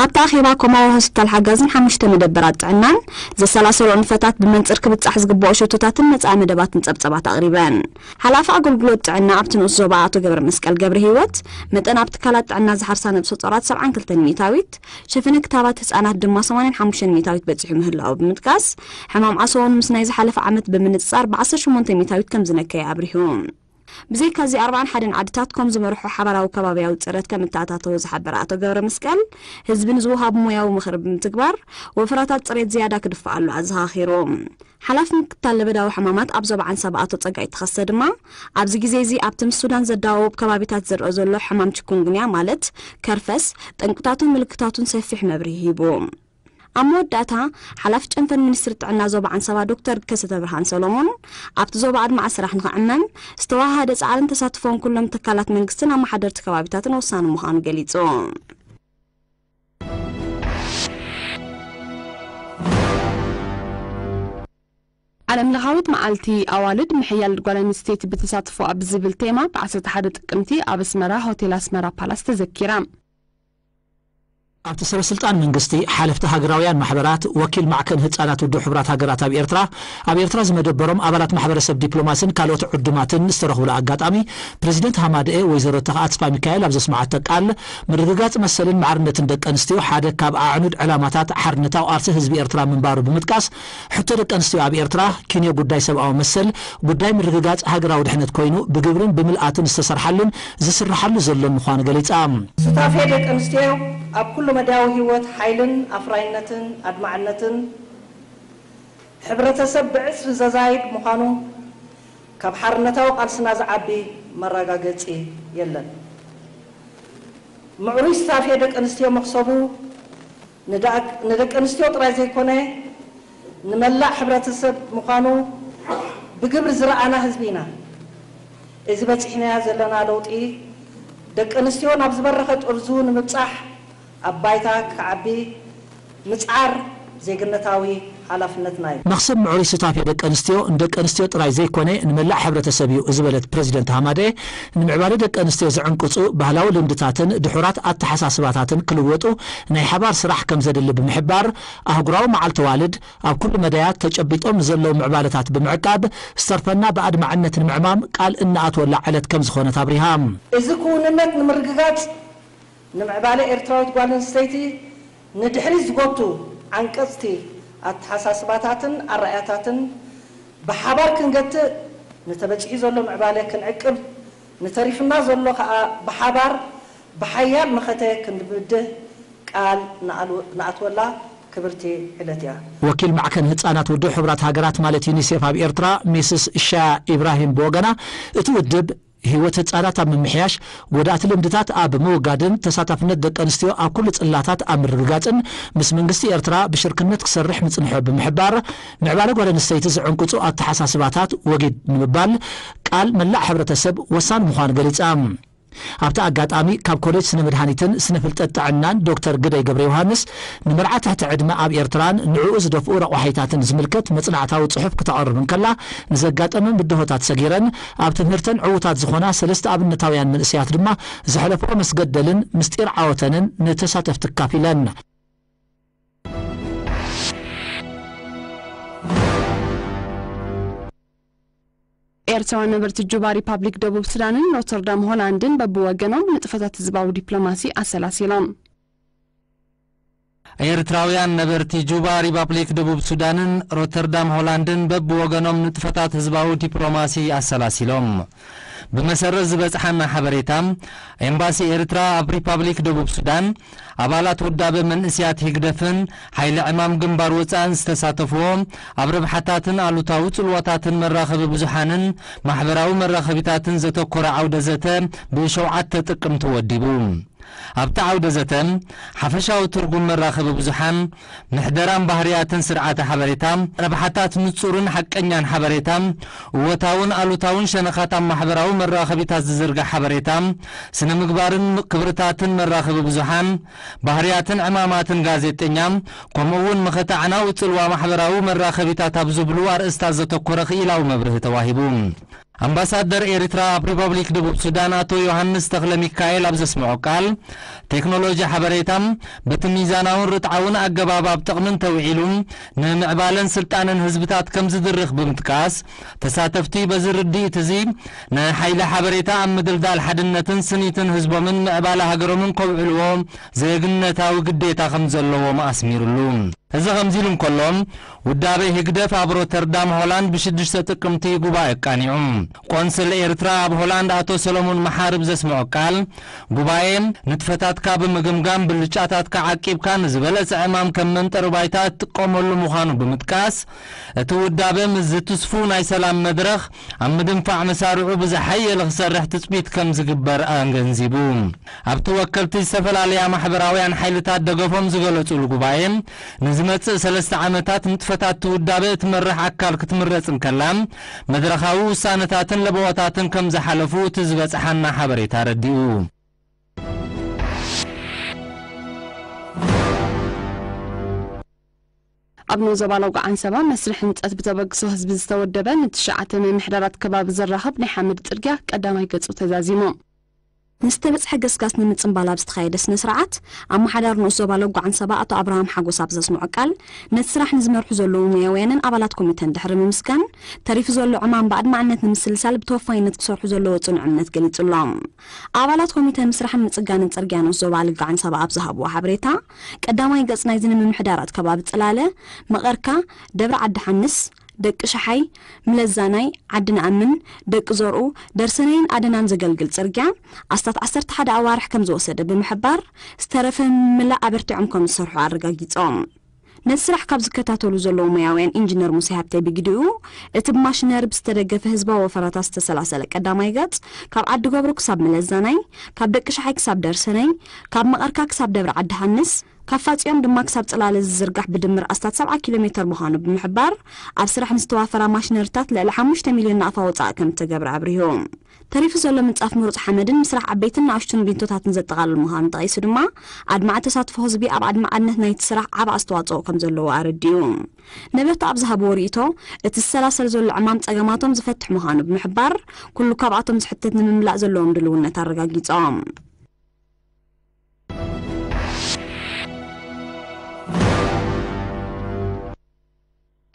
ኣብቲ ኣኼባ ኮማዊ ሆስፒታል ሓጋዝን ሓሙሽተ መደበራት ጥዕናን ዘሰላሰሎ ንጥፈታት ብመንጽር ክብጻሕ ዝግብኦ ሸቶታትን መጻኢ መደባትን ጸብጸባት ኣቕሪበን። ሓላፊ ኣገልግሎት ጥዕና ኣብቲ ንኡስ ዞባ ኣቶ ገብረ መስቀል ገብረ ህይወት፣ መጠን ኣብ ትካላት ጥዕና ዝሓርሳ ነብሰ ጾራት ሰብዓን ክልተን ሚእታዊት፣ ሸፈነ ክታባት ህጻናት ድማ ሰማንያን ሓሙሽተን ሚእታዊት በጺሑ ምህላዉ ብምጥቃስ፣ ሕማም ዓሶ እውን ምስ ናይ ዝሓለፈ ዓመት ብምንጽጻር ብዓሰርተ ሸሞንተ ሚእታዊት ከም ዝነከየ ኣብሪሁ። ብዘይካዚ ኣርባዓን ሓደን ዓድታት ኮም ዝመርሖ ሓባራዊ ከባብያዊ ጽሬት ከም እተኣታተወ ዝሓበረ ኣቶ ገብረ መስቀል፣ ህዝቢ ንዝወሃቡ ሞያዊ ምኽሪ ብምትግባር፣ ወፈራታት ጽሬት ዝያዳ ክድፍኣሉ ኣዘኻኺሩ። ሓላፊ ምክትታል ለበዳዊ ሕማማት ኣብ ዞባ ዓንሰባ ኣቶ ጸጋይ ተኸስተ ድማ፣ ኣብዚ ግዜ እዚ ኣብቲ ምስ ሱዳን ዘዳወብ ከባቢታት ዝረአ ዘሎ ሕማም ቺኩንጉንያ ማለት ከርፈስ፣ ጠንቅታቱን ምልክታቱን ሰፊሕ መብርሂ ሂቡ። ኣብ መወዳእታ፣ ሓላፊ ጨንፈር ሚኒስትሪ ጥዕና ዞባ ዓንሰባ ዶክተር ከሰተ ብርሃን ሰሎሞን፣ ኣብቲ ዞባ ኣድማዒ ስራሕ ንኽዕመም ዝተወሃሃደ ጻዕርን ተሳትፎን ኩሎም ትካላት መንግስትን ኣመሓደርቲ ከባቢታትን ወሳኒ ምዃኑ ገሊጹ። ዓለም ለኻዊት መዓልቲ ኣዋልድ ምሕያል ጓል ኣንስተይቲ ብተሳትፎ ኣብ ዝብል ቴማ ብ ዓሰርተ ሓደ ጥቅምቲ ኣብ ኣስመራ ሆቴል ኣስመራ ፓላስ ተዘኪራ። ኣብቲ ሰበ ስልጣን መንግስቲ፣ ሓለፍቲ ሃገራውያን ማሕበራት፣ ወኪል ማዕከን ህጻናት ውድብ ሕቡራት ሃገራት ኣብ ኤርትራ፣ ኣብ ኤርትራ ዝመደበሮም ኣባላት ማሕበረሰብ ዲፕሎማስን ካልኦት ዕዱማትን ዝተረኽብሉ ኣጋጣሚ፣ ፕረዚደንት ሃማደኤ ወይዘሮ ተኽኣ ተስፋሚካኤል ኣብ ዘስምዓቶ ቃል፣ ምርግጋጽ መሰልን ማዕርነትን ደቂ ኣንስትዮ ሓደ ካብ ኣዕኑድ ዕላማታት ሓርነታዊ ቃልሲ ህዝቢ ኤርትራ ምንባሩ ብምጥቃስ፣ ሕቶ ደቂ ኣንስትዮ ኣብ ኤርትራ፣ ኪንዮ ጉዳይ ሰብኣዊ መሰል፣ ጉዳይ ምርግጋጽ ሃገራዊ ድሕነት ኮይኑ፣ ብግብርን ብምልኣትን ዝተሰርሓሉን ዝስርሓሉ ዘሎን ምዃኑ ገሊጻ። ሱታፌ ደቂ ኣንስትዮ ኣብ ኩሉ መዳያዊ ህይወት ሓይልን ኣፍራይነትን ኣድማዕነትን ሕብረተሰብ ብዕጽፊ ዘዛይድ ምዃኑ ካብ ሓርነታዊ ቃልስና ዝዓቢ መረጋገጺ የለን። ምዕሩይ ሱታፌ ደቂ ኣንስትዮ መኽሰቡ ንደኣ-፣ ንደቂ ኣንስትዮ ጥራይ ዘይኮነ ንመላእ ሕብረተሰብ ምዃኑ ብግብሪ ዝረኣና ህዝቢ ኢና። እዚ በጺሕናዮ ዘለና ለውጢ ደቂ ኣንስትዮ ናብ ዝበረኸ ጥርዙ ንምብጻሕ ኣብ ባይታ ክዓቢ ምጽዓር ዜግነታዊ ሓላፍነትና እዩ። መኽሰብ ምዕሩይ ሱታፌ ደቂ ኣንስትዮ ንደቂ ኣንስትዮ ጥራይ ዘይኮነ ንመላእ ሕብረተሰብ እዩ ዝበለት ፕረዚደንት ሃማደኤ፣ ንምዕባለ ደቂ ኣንስትዮ ዝዕንቅጹ ባህላዊ ልምድታትን ድሑራት ኣተሓሳስባታትን ክልወጡ ናይ ሓባር ስራሕ ከም ዘድሊ ብምሕባር፣ ኣህጉራዊ መዓልቲ ኣዋልድ ኣብ ኩሉ መዳያት ተጨቢጦም ንዘለዉ ምዕባለታት ብምዕቃብ፣ ዝተርፈና ብኣድማዕነት ንምዕማም ቃል እንኣትወላ ዕለት ከም ዝኾነት ኣብሪሃ። እዚ ክውንነት ንምርግጋጽ፣ ንምዕባለ ኤርትራዊት ጓል ኣንስተይቲ ንድሕሪት ዝጎቱ ዓንቀጽቲ ኣተሓሳስባታትን ኣረኣእያታትን ብሓባር ክንገትእ፣ ንተበጺሑ ዘሎ ምዕባለ ክንዕቅብ፣ ንተሪፍና ዘሎ ከኣ ብሓባር ብሓያል መኸተ ክንድምድህ ቃል ንኣል-፣ ንኣትወላ ክብርቲ ዕለት እያ። ወኪል ማዕከን ህጻናት ውድብ ሕቡራት ሃገራት ማለት ዩኒሴፍ ኣብ ኤርትራ ሚስስ ሻያ ኢብራሂም ብወገና፣ እቲ ውድብ ህይወት ህጻናት ኣብ ምምሕያሽ፣ ጎዳእቲ ልምድታት ኣብ ምውጋድን ተሳታፍነት ደቂ ኣንስትዮ ኣብ ኩሉ ጽላታት ኣብ ምርግጋጽን ምስ መንግስቲ ኤርትራ ብሽርክነት ክሰርሕ ምጽንሖ ብምሕባር፣ ምዕባለ ጓል ኣንስተይቲ ዝዕንቅጹ ኣተሓሳስባታት ወጊድ ንምባል ቃል መላእ ሕብረተሰብ ወሳኒ ምዃኑ ገሊጻ። ኣብቲ ኣጋጣሚ ካብ ኮሌጅ ስነ መድሃኒትን ስነ ፍልጠት ጥዕናን ዶክተር ግደይ ገብረ ዮሃንስ፣ ንመርዓ ትሕቲ ዕድመ ኣብ ኤርትራን ንዕኡ ዝደፍኡ ረቋሒታትን ዝምልከት መጽናዕታዊ ጽሑፍ ክተቕርብ እንከላ፣ ንዘጋጠመ ብድሆታት ሰጊረን ኣብ ትምህርተን ዕዉታት ዝኾና ሰለስተ ኣብነታውያን መንእሰያት ድማ ዘሕለፍኦ መስገደልን ምስጢር ዓወተንን ንተሳተፍቲ ኣካፊለን። ኤርትራውያን ነበርቲ ጁባ ሪፓብሊክ ደቡብ ሱዳንን ሮተርዳም ሆላንድን በብወገኖም ንጥፈታት ህዝባዊ ዲፕሎማሲ ኣሰላሲሎም። ኤርትራውያን ነበርቲ ጁባ ሪፓብሊክ ደቡብ ሱዳንን ሮተርዳም ሆላንድን በብወገኖም ንጥፈታት ህዝባዊ ዲፕሎማሲ ኣሰላሲሎም። ብመሰረት ዝበጽሓና ሓበሬታ፣ ኤምባሲ ኤርትራ ኣብ ሪፓብሊክ ደቡብ ሱዳን፣ ኣባላት ውዳበ መንእስያት ህግደፍን ሓይሊ ዕማም ግንባር ወጻእን ዝተሳተፍዎ፣ ኣብ ረብሓታትን ኣሉታዊ ጽልዋታትን መራኸቢ ብዙሓንን ማሕበራዊ መራኸቢታትን ዘተኮረ ዓውደ ዘተ ብሸውዓተ ጥቅምቲ ወዲቡ። ኣብቲ ዓውደ ዘተ፣ ሓፈሻዊ ትርጉም መራኸቢ ብዙሓን፣ ምሕደራን ባህርያትን ስርዓተ ሓበሬታ፣ ረብሓታት ንጹርን ሓቀኛን ሓበሬታ፣ እወታውን ኣሉታውን ሸነኻት ኣብ ማሕበራዊ መራኸቢታት ዝዝርጋሕ ሓበሬታ፣ ስነ ምግባርን ክብርታትን መራኸቢ ብዙሓን፣ ባህርያትን ዕማማትን ጋዜጠኛ፣ ከምኡ እውን መኸተ ኣዕናዊ ጽልዋ ማሕበራዊ መራኸቢታት ኣብ ዝብሉ ኣርእስታት ዘተኮረ ክኢላዊ መብርሂ ተዋሂቡ። ኣምባሳደር ኤርትራ ኣብ ሪፐብሊክ ደቡብ ሱዳን ኣቶ ዮሃንስ ተኽለ ሚካኤል ኣብ ዘስምዖ ቃል፣ ቴክኖሎጂ ሓበሬታ በቲ ሚዛናውን ርትዓውን ኣገባብ ኣብ ጥቕሚ እንተውዒሉ፣ ንምዕባለን ስልጣነን ህዝብታት ከም ዝድርኽ ብምጥቃስ፣ ተሳተፍቲ በዚ ርድኢት እዚ ንሓይሊ ሓበሬታ ኣብ ምድልዳል ሓድነትን ስኒትን ህዝቦምን ምዕባለ ሃገሮምን ከውዕልዎ ዜግነታዊ ግዴታ ከም ዘለዎም ኣስሚሩሉ። እዚ ከምዚ ኢሉ እንከሎ፣ ውዳበ ህግደፍ ኣብ ሮተርዳም ሆላንድ ብሽዱሽተ ጥቅምቲ ጉባኤ ኣቃኒዑ። ቆንስል ኤርትራ ኣብ ሆላንድ ኣቶ ሰሎሞን መሓሪ ብዘስምዖ ቃል፣ ጉባኤ ንጥፈታትካ ብምግምጋም ብልጫታትካ ዓቂብካ ንዝበለጸ ዕማም ከም መንጠሪ ባይታ እትጥቀመሉ ምዃኑ ብምጥቃስ፣ እቲ ውዳበ ምስዚ ትስፉው ናይ ሰላም መድረኽ ኣብ ምድንፋዕ መሳርዑ ብዝሓየለ ክሰርሕ ትጽቢት ከም ዝግበር ኣገንዚቡ። ኣብቲ ወከልቲ ዝተፈላለያ ማሕበራውያን ሓይልታት ደገፎም ዝገለጹሉ ጉባኤ፣ ንዝመጽእ ሰለስተ ዓመታት ንጥፈታት እቲ ውዳበ እትመርሕ ኣካል ክትምረጽ እንከላ፣ መድረኻዊ ውሳነታትን ለበዋታትን ከም ዝሓለፉ እቲ ዝበጽሓና ሓበሬታ ኣረዲኡ። ኣብ ኖ ዞባ ሎጎ ዓንሰባ መስርሕ ህንጸት ብተበግሶ ህዝቢ ዝተወደበ ንትሽዓተ ምምሕዳራት ከባቢ ዘራኽብ ናይ ሓመድ ጽርግያ ቀዳማይ ገጹ ተዛዚሙ። ንዝተበጽሐ ገስጋስ ንምጽንባል ኣብ ዝተኻየደ ስነ ስርዓት፣ ኣመሓዳሪ ንኡስ ዞባ ሎጎ ዓንሰባ ኣቶ ኣብርሃም ሓጎስ ኣብ ዘስምዖ ቃል፣ ነቲ ስራሕ ንዝመርሑ ዘለዉ ሞያውያንን ኣባላት ኮሚተን ድሕሪ ምምስጋን፣ ተሪፉ ዘሎ ዕማም ብኣድማዕነት ንምስልሳል ብተወፋይነት ክሰርሑ ዘለዎ ጽኑዕ እምነት ገሊጹሎም። ኣባላት ኮሚተ ምስራሕን ምጽጋንን ጽርግያ ንኡስ ዞባ ሎጎ ዓንሰባ ኣብ ዝሃብዎ ሓበሬታ፣ ቀዳማይ ገጽ ናይዚ ንምምሕዳራት ከባቢ ጽላለ፣ መቐርካ፣ ደብረ ዓዲ ሓንስ፣ ደቂ ሸሓይ፣ ምለዛናይ፣ ዓዲ ንኣምን፣ ደቂ ዘርኡ፣ ደርሰነይን ኣደናን ዘገልግል ጽርግያ፣ ኣስታት ዓሰርተ ሓደ ኣዋርሕ ከም ዝወሰደ ብምሕባር፣ ዝተረፈ ምምላእ ኣበርቲዖም ከም ዝሰርሑ ኣረጋጊጾም። ነቲ ስራሕ ካብ ዝከታተሉ ዘለዉ ሞያውያን ኢንጂነር ሙሴ ሃብተ ብግዲኡ፣ እቲ ብማሽነሪ ብዝተደገፈ ህዝባዊ ወፈራታት ዝተሰላሰለ ቀዳማይ ገጽ፣ ካብ ዓዲ ገብሩ ክሳብ ምለዛናይ፣ ካብ ደቂ ሸሓይ ክሳብ ደርሰነይ፣ ካብ መቐርካ ክሳብ ደብረ ዓዲ ሃንስ፣ ካብ ፋጺኦም ድማ ክሳብ ጽላለ ዝዝርጋሕ ብድምር ኣስታት ሰብዓ ኪሎ ሜተር ምዃኑ ብምሕባር፣ ኣብ ስራሕ ንዝተዋፈራ ማሽነሪታት ልዕሊ ሓሙሽተ ሚልዮን ናቕፋ ወጻኢ ከም እተገብረ ኣብሪሁ። ተሪፉ ዘሎ ምንጻፍ ምሩጽ ሓመድን ምስራሕ ዓበይትን ንኣሽቱን ቢንቶታትን ዘጠቓልል ምዃኑ ጠቒሱ ድማ፣ ኣድማዒ ተሳትፎ ህዝቢ ኣብ ኣድማዕነት ናይቲ ስራሕ ዓቢ ኣስተዋጽኦ ከም ዘለዎ ኣረዲኡ። ነበርቲ ኣብ ዝሃብዎ ርእይቶ፣ እቲ ዝሰላሰል ዘሎ ዕማም ጸገማቶም ዝፈትሕ ምዃኑ ብምሕባር፣ ኩሉ ካብኣቶም ዝሕተት ንምምላእ ዘለዎም ድልውነት ኣረጋጊጾም።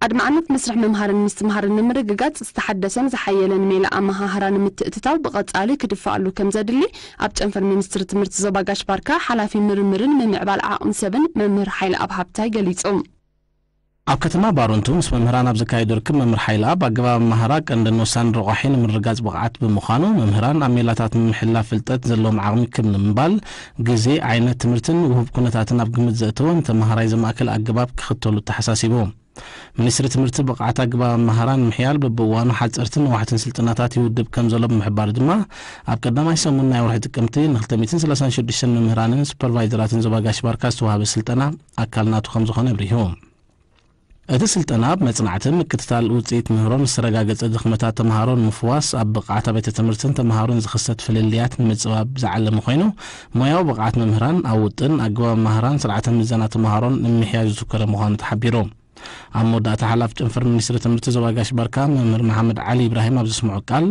ኣድማዕነት መስርሕ ምምሃርን ምስትምሃርን ንምርግጋጽ ዝተሓደሰን ዝሓየለን ሜላ ኣመሃህራ ንምትእትታው ብቐጻሊ ክድፋኣሉ ከም ዘድሊ ኣብ ጨንፈር ሚኒስትሪ ትምህርቲ ዞባ ጋሽ ባርካ ሓላፊ ምርምርን ምምዕባል ዓቕሚ ሰብን መምህር ሓይለ ኣብ ሃብታይ ገሊጹ። ኣብ ከተማ ባሮንቱ ምስ መምህራን ኣብ ዘካየዶ ርክብ መምህር ሓይለ ኣብ ኣገባብ ኣመሃራ ቀንድን ወሳኒ ረቋሒ ንምርጋጽ ብቕዓት ብምዃኑ፣ መምህራን ኣብ ሜላታት ምምሕላፍ ፍልጠት ዘለዎም ዓቕሚ ክብ ንምባል፣ ግዜ፣ ዓይነት ትምህርትን ውሁብ ኩነታትን ኣብ ግምት ዘእተወ ንተመሃራይ ዘማእከለ ኣገባብ ክኽተሉ ተሓሳሲቡ። ሚኒስትሪ ትምህርቲ ብቕዓት ኣገባብ ኣመሃራ ንምሕያል በብእዋኑ ሓጸርትን ነዋሕትን ስልጠናታት ይውድብ ከም ዘሎ ብምሕባር ድማ፣ ኣብ ቀዳማይ ሰሙን ናይ ወርሒ ጥቅምቲ ን ክልተ ሚእትን ሰላሳን ሽዱሽተን መምህራንን ሱፐርቫይዘራትን ዞባ ጋሽ ባርካ ዝተዋህበ ስልጠና ኣካል ናቱ ከም ዝኾነ ኣብሪሁ። እቲ ስልጠና ኣብ መጽናዕቲ፣ ምክትታል ውጽኢት ምህሮ፣ ዝተረጋገጸ ድኽመታት ተምሃሮ ንምፍዋስ፣ ኣብ ብቕዓት ኣብያተ ትምህርትን ተምሃሮን ዝኽሰት ፍልልያት ንምጽባብ ዝዓለመ ኮይኑ፣ ሞያዊ ብቕዓት መምህራን ኣብ ውጥን፣ ኣገባብ ኣመሃራን ስርዓተ ምዘና ተምሃሮን ንምሕያል ዝትኮረ ምዃኑ ተሓቢሩ። ኣብ መወዳእታ ሓላፊ ጨንፈር ሚኒስትሪ ትምህርቲ ዞባ ጋሽ ባርካ መምህር መሓመድ ዓሊ ኢብራሂም ኣብ ዘስምዖ ቃል፣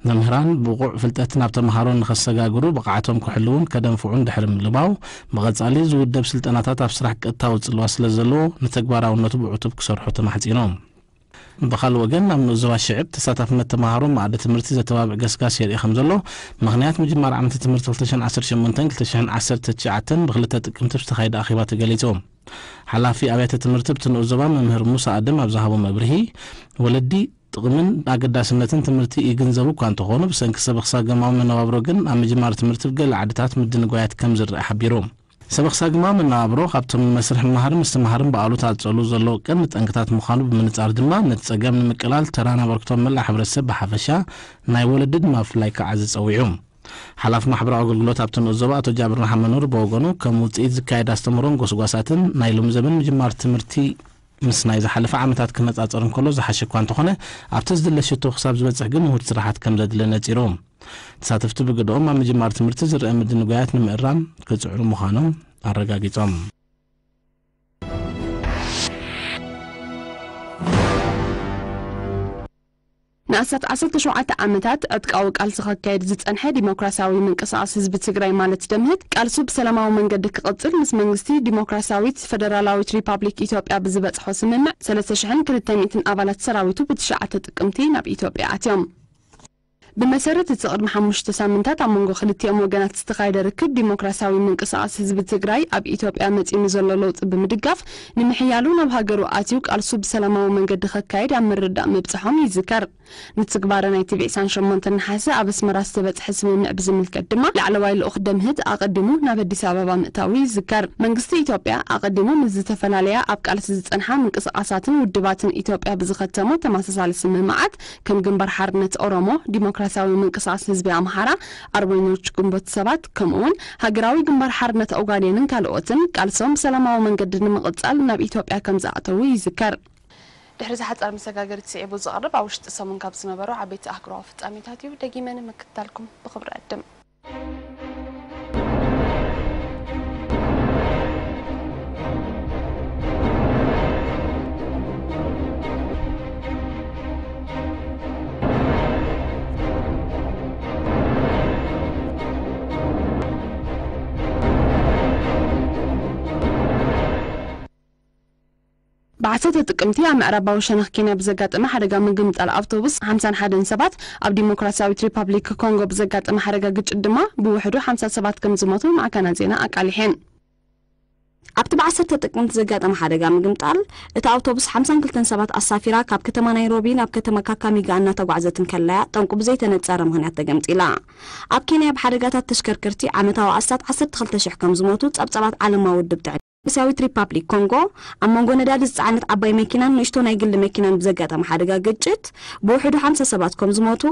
መምህራን ብቑዕ ፍልጠት ናብ ተምሃሮ ንኸሰጋግሩ ብቕዓቶም ክሕልዉን ከደንፍዑን ድሕሪ ምልባው፣ ብቐጻሊ ዝውደብ ስልጠናታት ኣብ ስራሕ ቀጥታዊ ጽልዋ ስለ ዘለዎ፣ ንተግባራውነቱ ብዕቱብ ክሰርሑ ተማሕጺኖም። ብኻልእ ወገን፣ ኣብ ንኡስ ዞባ ሽዕብ ተሳታፍነት ተምሃሮ መኣዲ ትምህርቲ ዘተባብዕ ገስጋስ የርኢ ከም ዘሎ፣ ምኽንያት ምጅማር ዓመተ ትምህርቲ ክልተ ሽሕን ዓሰርተ ሸሞንተን ክልተ ሽሕን ዓሰርተ ትሽዓተን ብክልተ ጥቅምቲ ብዝተኻየደ ኣኼባ ተገሊጹ። ሓላፊ ኣብያተ ትምህርቲ ኣብቲ ንኡስ ዞባ መምህር ሙሳ ኣደም ኣብ ዝሃቦ መብርሂ፣ ወለዲ ጥቕምን ኣገዳስነትን ትምህርቲ ይግንዘቡ እኳ እንተኾኑ፣ ብሰንኪ ሰበኽሳገማዊ መነባብሮ ግን ኣብ ምጅማር ትምህርቲ ብገለ ዓድታት ምድንጓያት ከም ዝረአ ሓቢሩ። ሰበኽሳግማዊ መነባብሮ ካብቶም ንመስርሕ ምምሃርን ምስትምሃርን ብኣሉታ ዝጸልዉ ዘለዉ ቀንዲ ጠንቅታት ምዃኑ ብምንጻር ድማ፣ ነቲ ጸገም ንምቅላል ተራን ኣበርክቶን መላእ ሕብረተሰብ ብሓፈሻ፣ ናይ ወለዲ ድማ ብፍላይ ክዓዝዝ ጸዊዑ። ሓላፊ ማሕበራዊ ኣገልግሎት ኣብቲ ንኡስ ዞባ ኣቶ ጃብር መሓመድ ኑር ብወገኑ፣ ከም ውጽኢት ዝካየድ ኣስተምህሮን ጎስጓሳትን ናይ ሎሚ ዘበን ምጅማር ትምህርቲ ምስ ናይ ዝሓለፈ ዓመታት ክነጻጸር እንከሎ ዝሓሸ እኳ እንተኾነ፣ ኣብቲ ዝድለ ሽቶ ክሳብ ዝበጽሕ ግን ውሁድ ስራሓት ከም ዘድሊ ነጺሩ። ተሳተፍቲ ብግደኦም፣ ኣብ ምጅማር ትምህርቲ ዝረአ ምድንጓያት ንምእራም ክጽዕሩ ምዃኖም ኣረጋጊጾም። ንኣስታት ዓሰርተ ሸውዓተ ዓመታት ዕጥቃዊ ቃልሲ ከካየድ ዝጸንሐ ዲሞክራሲያዊ ምንቅስቓስ ህዝቢ ትግራይ ማለት ደምህት፣ ቃልሱ ብሰላማዊ መንገዲ ክቕጽል ምስ መንግስቲ ዲሞክራሲያዊት ፈደራላዊት ሪፓብሊክ ኢትዮጵያ ብዝበጽሖ ስምምዕ፣ ሰለስተ ሽሕን ክልተ ሚእትን ኣባላት ሰራዊቱ ብትሽዓተ ጥቅምቲ ናብ ኢትዮጵያ ኣትዮም። ብመሰረት እቲ ቅድሚ ሓሙሽተ ሳምንታት ኣብ መንጎ ክልቲኦም ወገናት ዝተኻየደ ርክብ፣ ዲሞክራሲያዊ ምንቅስቓስ ህዝቢ ትግራይ ኣብ ኢትዮጵያ መጺኡ ንዘሎ ለውጢ ብምድጋፍ፣ ንምሕያሉ ናብ ሃገሩ ኣትዩ ቃልሱ ብሰላማዊ መንገዲ ከካይድ ኣብ ምርድዳእ ምብጽሖም ይዝከር። ንትግባረ ናይቲ ብ ዒስራን ሸሞንተን ነሓሰ ኣብ ኣስመራ ዝተበጽሐ ስምምዕ ብዝምልከት ድማ፣ ላዕለዋይ ልኡኽ ደምህት ኣቐዲሙ ናብ ኣዲስ ኣበባ ምእታዉ ይዝከር። መንግስቲ ኢትዮጵያ ኣቐዲሙ ምስ ዝተፈላለያ ኣብ ቃልሲ ዝጸንሓ ምንቅስቓሳትን ውድባትን ኢትዮጵያ ብዝኸተሞ ተመሳሳሊ ስምምዓት፣ ከም ግንባር ሓርነት ኦሮሞ፣ ዲሞክራሲያዊ ምንቅስቓስ ህዝቢ ኣምሓራ፣ ኣርበኞች ግንቦት ሰባት፣ ከምኡ'ውን ሃገራዊ ግንባር ሓርነት ኦጋዴንን ካልኦትን፣ ቃልሶም ብሰላማዊ መንገዲ ንምቕጻል ናብ ኢትዮጵያ ከም ዝኣተዉ ይዝከር። ድሕሪ እዚ ሓጻር መሰጋገሪት ስዒቡ ዝቐርብ ኣብ ውሽጢ ሰሙን ካብ ዝነበሩ ዓበይቲ ኣህጉራዊ ፍጻሜታት እዩ። ደጊመ ንምክትታልኩም ብኽብሪ እዕድም። ዓሰርተ ጥቅምቲ ኣብ ምዕራባዊ ሸነኽ ኬንያ ብዘጋጠመ ሓደጋ ምግምጣል ኣውቶቡስ ሓምሳን ሓደን ሰባት፣ ኣብ ዲሞክራሲያዊት ሪፓብሊክ ኮንጎ ብዘጋጠመ ሓደጋ ግጭት ድማ ብውሕዱ ሓምሳ ሰባት ከም ዝሞቱ ማዕከናት ዜና ኣቃሊሐን። ኣብቲ ብ ዓሰርተ ጥቅምቲ ዘጋጠመ ሓደጋ ምግምጣል፣ እታ ኣውቶቡስ ሓምሳን ክልተን ሰባት ኣሳፊራ ካብ ከተማ ናይሮቢ ናብ ከተማ ካካሚጋ እናተጓዕዘት እንከላያ ጠንቁ ብዘይተነጸረ ምኽንያት ተገምጢላ። ኣብ ኬንያ ብሓደጋታት ተሽከርከርቲ ዓመታዊ ኣስታት ዓሰርተ ክልተ ሽሕ ከም ዝሞቱ ጸብጻባት ዓለማዊ ውድብ ጥዕና። ዲሞክራሲያዊት ሪፓብሊክ ኮንጎ ኣብ መንጎ ነዳዲ ዝጸዓነት ዓባይ መኪናን ንእሽቶ ናይ ግሊ መኪናን ብዘጋጠመ ሓደጋ ግጭት ብውሕዱ ሓምሳ ሰባት ከም ዝሞቱ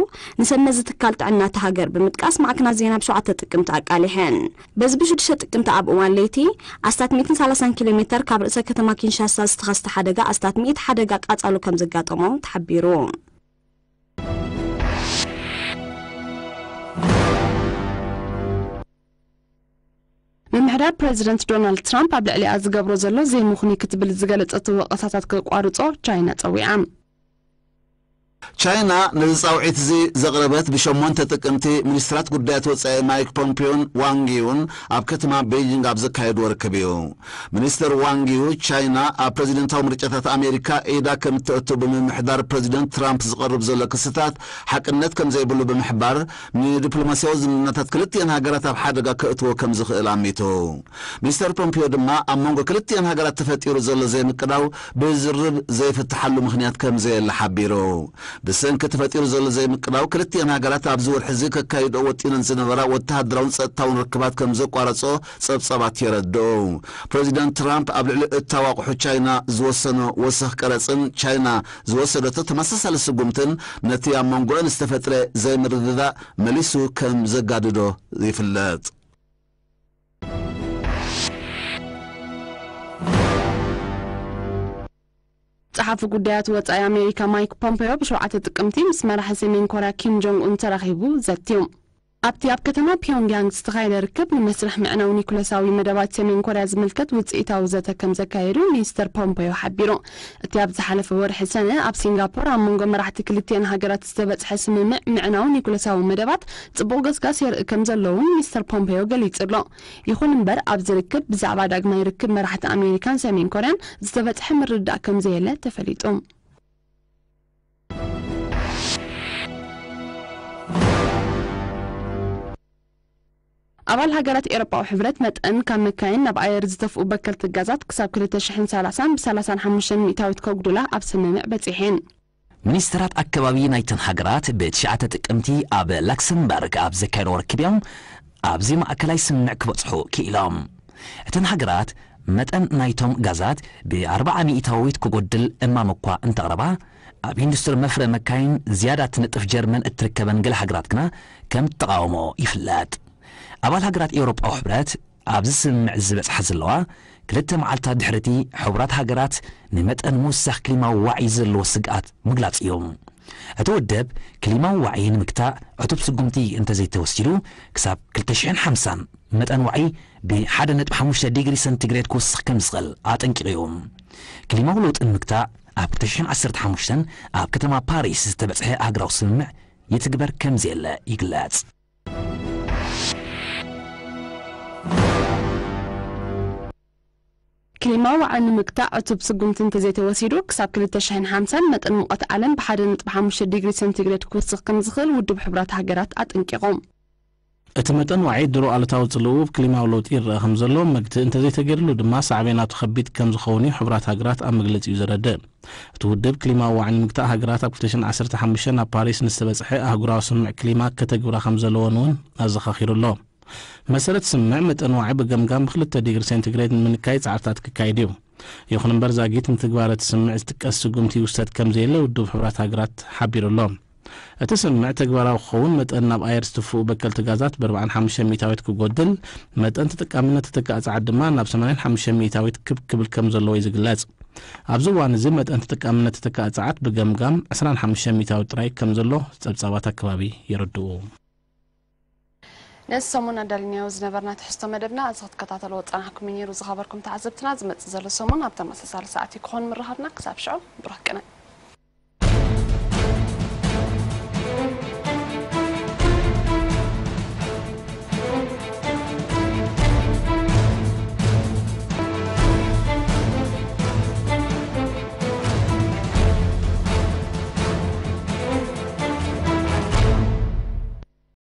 ንሰብ መዚ ትካል ጥዕና እታ ሃገር ብምጥቃስ ማዕከናት ዜና ብ ሸውዓተ ጥቅምቲ ኣቃሊሐን። በዚ ብ ሽዱሽተ ጥቅምቲ ኣብ እዋን ለይቲ ኣስታት ሚእትን ሰላሳን ኪሎ ሜተር ካብ ርእሰ ከተማ ኪንሻሳ ዝተኸስተ ሓደጋ ኣስታት ሚእቲ ሓደጋ ቃጻሎ ከም ዘጋጠሞ ተሓቢሩ። ምምሕዳር ፕረዚደንት ዶናልድ ትራምፕ ኣብ ልዕሊኣ ዝገብሮ ዘሎ ዘይምኽኑይ ክትብል ዝገለጸቶ ወቐሳታት ከቋርጾ ቻይና ጸዊዓ። ቻይና ነዚ ጻውዒት እዚ ዘቕረበት ብሸሞንተ ጥቅምቲ ሚኒስትራት ጉዳያት ወጻኢ ማይክ ፖምፒዮን ዋንጊውን ኣብ ከተማ ቤይጂንግ ኣብ ዘካየድዎ ርክብ እዩ። ሚኒስተር ዋንጊው ቻይና ኣብ ፕረዚደንታዊ ምርጫታት ኣሜሪካ ኢዳ ከም እተእቱ ብምምሕዳር ፕረዚደንት ትራምፕ ዝቐርብ ዘሎ ክስታት ሓቅነት ከም ዘይብሉ ብምሕባር ንዲፕሎማስያዊ ዝምድናታት ክልቲኤን ሃገራት ኣብ ሓደጋ ከእትዎ ከም ዝኽእል ኣሚቱ። ሚስተር ፖምፒዮ ድማ ኣብ መንጎ ክልቲኤን ሃገራት ተፈጢሩ ዘሎ ዘይምቅዳው ብዝርርብ ዘይፍትሓሉ ምኽንያት ከም ዘየለ ሓቢሩ። ብሰንኪ ተፈጢሩ ዘሎ ዘይምቅዳው ክልቲኤን ሃገራት ኣብዚ ወርሒ እዚ ከካይድኦ ወጢነን ዝነበራ ወተሃደራውን ጸጥታውን ርክባት ከም ዘቋረጾ ጸብጻባት የረድኡ። ፕረዚደንት ትራምፕ ኣብ ልዕሊ እታው ኣቑሑ ቻይና ዝወሰኖ ወሰኽ ቀረጽን ቻይና ዝወሰደቶ ተመሳሳሊ ስጉምትን ነቲ ኣብ መንጎአን ዝተፈጥረ ዘይምርድዳእ መሊሱ ከም ዘጋድዶ ይፍለጥ። ጸሓፊ ጉዳያት ወጻኢ ኣሜሪካ ማይክ ፖምፔዮ ብሸውዓተ ጥቅምቲ ምስ መራሒ ሰሜን ኮርያ ኪም ጆንግ ኡን ተራኺቡ ዘትዩ። ኣብቲ ኣብ ከተማ ፒዮንግያንግ ዝተኻየደ ርክብ ንመስርሕ ምዕናው ኒኩለሳዊ መደባት ሰሜን ኮርያ ዝምልከት ውጽኢታዊ ዘተ ከም ዘካየዱ ሚኒስተር ፖምፔዮ ሓቢሩ። እቲ ኣብ ዝሓለፈ ወርሒ ሰነ ኣብ ሲንጋፖር ኣብ መንጎ መራሕቲ ክልቲኤን ሃገራት ዝተበጽሐ ስምምዕ ምዕናው ኒኩለሳዊ መደባት ጽቡቕ ገስጋስ የርኢ ከም ዘሎ እውን ሚስተር ፖምፔዮ ገሊጹ ኣሎ። ይኹን እምበር ኣብዚ ርክብ ብዛዕባ ዳግማይ ርክብ መራሕቲ ኣሜሪካን ሰሜን ኮርያን ዝተበጽሐ ምርድዳእ ከም ዘየለ ተፈሊጡ። ኣባል ሃገራት ኤውሮጳዊ ሕብረት መጠን ካብ መካይን ናብ ኣየር ዝተፍኡ በከልቲ ጋዛት ክሳብ ክልተ ሽሕን ሰላሳን ብ ሰላሳን ሓሙሽተን ሚእታዊት ከጉድላ ኣብ ስምምዕ በጺሐን። ሚኒስተራት ኣከባቢ ናይተን ሃገራት ብትሽዓተ ጥቅምቲ ኣብ ላክሰምበርግ ኣብ ዘካየድዎ ርክብ እዮም ኣብዚ ማእከላይ ስምምዕ ክበጽሑ ክኢሎም። እተን ሃገራት መጠን ናይቶም ጋዛት ብኣርብዓ ሚእታዊት ክጎድል እማመ እኳ እንተቕረባ፣ ኣብ ኢንዱስትሪ መፍረ መካይን ዝያዳ ትነጥፍ ጀርመን እትርከበን ገለ ሃገራት ግና ከም እትቃወሞ ይፍለጥ። ኣባል ሃገራት ኤውሮጳዊ ሕብረት ኣብዚ ስምምዕ ዝበጽሓ ዘለዋ ክልተ መዓልታት ድሕሪ እቲ ሕቡራት ሃገራት ንመጠን ምውሳኽ ክሊማዊ ዋዒ ዘለዎ ስግኣት ምግላጹ እዩ። እቲ ውድብ ክሊማዊ ዋዒ ንምግታእ ዕቱብ ስጉምቲ እንተዘይተወሲዱ ክሳብ ክልተ ሽሕን ሓምሳን መጠን ዋዒ ብ ሓደ ነጥቢ ሓሙሽተ ዲግሪ ሰንቲግሬድ ክውስኽ ከም ዝኽእል ኣጠንቂቑ እዩ። ክሊማዊ ለውጢ ንምግታእ ኣብ ክልተ ሽሕን ዓሰርተ ሓሙሽተን ኣብ ከተማ ፓሪስ ዝተበጽሐ ኣህጉራዊ ስምምዕ ይትግበር ከም ዘየለ ይግለጽ። ክሊማዊ ዋዕል ንምግታእ ዕቱብ ስጉምቲ እንተዘይተወሲዱ ክሳብ ክልተ ሽሕን ሓምሳን መጠን ሙቐት ዓለም ብሓደ ነጥቢ ሓሙሽተ ዲግሪ ሰንቲግሬድ ክውስኽ ከም ዝኽእል ውድብ ሕቡራት ሃገራት ኣጠንቂቑ። እቲ መጠን ዋዒ ድሮ ኣሉታዊ ጽልውኡ ኣብ ክሊማዊ ለውጢ ይረኣ ከም ዘሎ መግትኢ እንተዘይተገይርሉ ድማ ሳዕቤናቱ ከቢድ ከም ዝኸውን እዩ ሕቡራት ሃገራት ኣብ መግለጺኡ ዘረድእ። እቲ ውድብ ክሊማዊ ዋዒ ንምግታእ ሃገራት ኣብ ክልተ ሽሕን ዓሰርተ ሓሙሽተን ኣብ ፓሪስ ንዝተበጽሐ ኣህጉራዊ ስምምዕ ክሊማ ከተግብራ ከም ዘለወን እውን ኣዘኻኺሩ ኣሎ። መሰረት ስምምዕ መጠን ዋዒ ብገምጋም ብክልተ ዲግሪ ሴንቲግሬድ ንምንካይ ጻዕርታት ክካየድ እዩ። ይኹን እምበር ዛጊት ንትግባረ እቲ ስምምዕ ዝጥቀስ ስጉምቲ ይውሰድ ከም ዘየለ ውድብ ሕቡራት ሃገራት ሓቢሩ ኣሎ። እቲ ስምምዕ ተግባራዊ ክኸውን መጠን ናብ ኣየር ዝትፍኡ በከልቲ ጋዛት ብ ኣርብዓን ሓሙሽተ ሚእታዊት ክጎድል፣ መጠን ተጠቃምነት ተተካእ ጸዓት ድማ ናብ ሰማንያን ሓሙሽተ ሚእታዊት ክብ ክብል ከም ዘለዎ እዩ ዝግለጽ። ኣብዚ እዋን እዚ መጠን ተጠቃምነት ተተካእ ጸዓት ብገምጋም ዕስራን ሓሙሽተ ሚእታዊት ጥራይ ከም ዘሎ ጸብጻባት ኣከባቢ የረድኡ። ነዚ ሰሙን ኣዳሊናዮ ዝነበርና ትሕዝቶ መደብና እዚ ክትከታተልዎ ዝጸናሕኩም እዩ ነይሩ። ዝኸበርኩም ተዓዘብትና፣ ዝመጽእ ዘሎ ሰሙን ኣብ ተመሳሳሊ ሰዓት እዩ ክኾን ምርኻብና። ክሳብ ሽዑ ብሩኽ ቅነ።